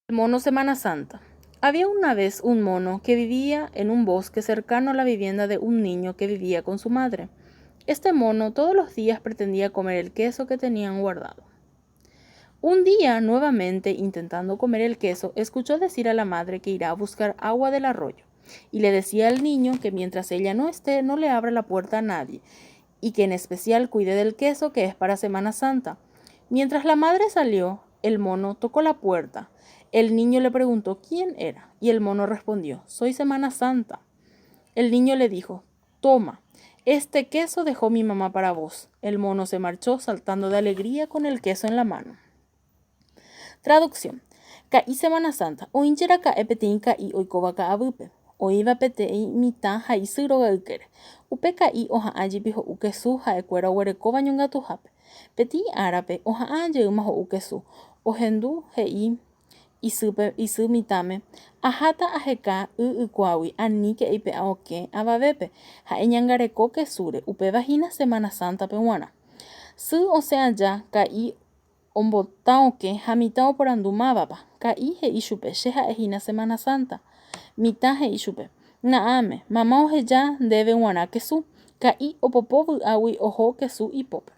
Mono Semana Santa. Había una vez un mono que vivía en un bosque cercano a la vivienda de un niño que vivía con su madre. Este mono todos los días pretendía comer el queso que tenían guardado. Un día, nuevamente intentando comer el queso, escuchó decir a la madre que irá a buscar agua del arroyo, y le decía al niño que mientras ella no esté no le abra la puerta a nadie, y que en especial cuide del queso que es para Semana Santa. Mientras la madre salió, el mono tocó la puerta. El niño le preguntó quién era, y el mono respondió, Soy Semana Santa. El niño le dijo, Toma, este queso dejó mi mamá para vos. El mono se marchó saltando de alegría con el queso en la mano. Traducción. Ka'i Semana Santa, oĩnte raka'e peteĩ ka'i oikóva ka'avýpe. Oĩva peteĩ mitã ha isy róga ykére. Upe ka'i oha'ã jepi ho'u kesu ha'ekuéra oguerekóva ñongatuhápe. Peteĩ árape, oha'ã jeýma ho'u kesu. Ohendu he'i isýpe, isy mitãme, Aháta aheka y ykuágui, aníke eipe'a okẽ avavépe, ha eñangareko kesúre, upéva hína Semana Santa-pe g̃uarã. Sy osẽ aja, ka'i ombota okẽ ha mitã oporandu mávapa. Ka'i he'i chupe, Che ha'e hína Semana Santa. Mitã he'i chupe, Na'áme, mama oheja ndéve g̃uarã kesu. Ka'i opopo vy'águi oho kesu ipópe.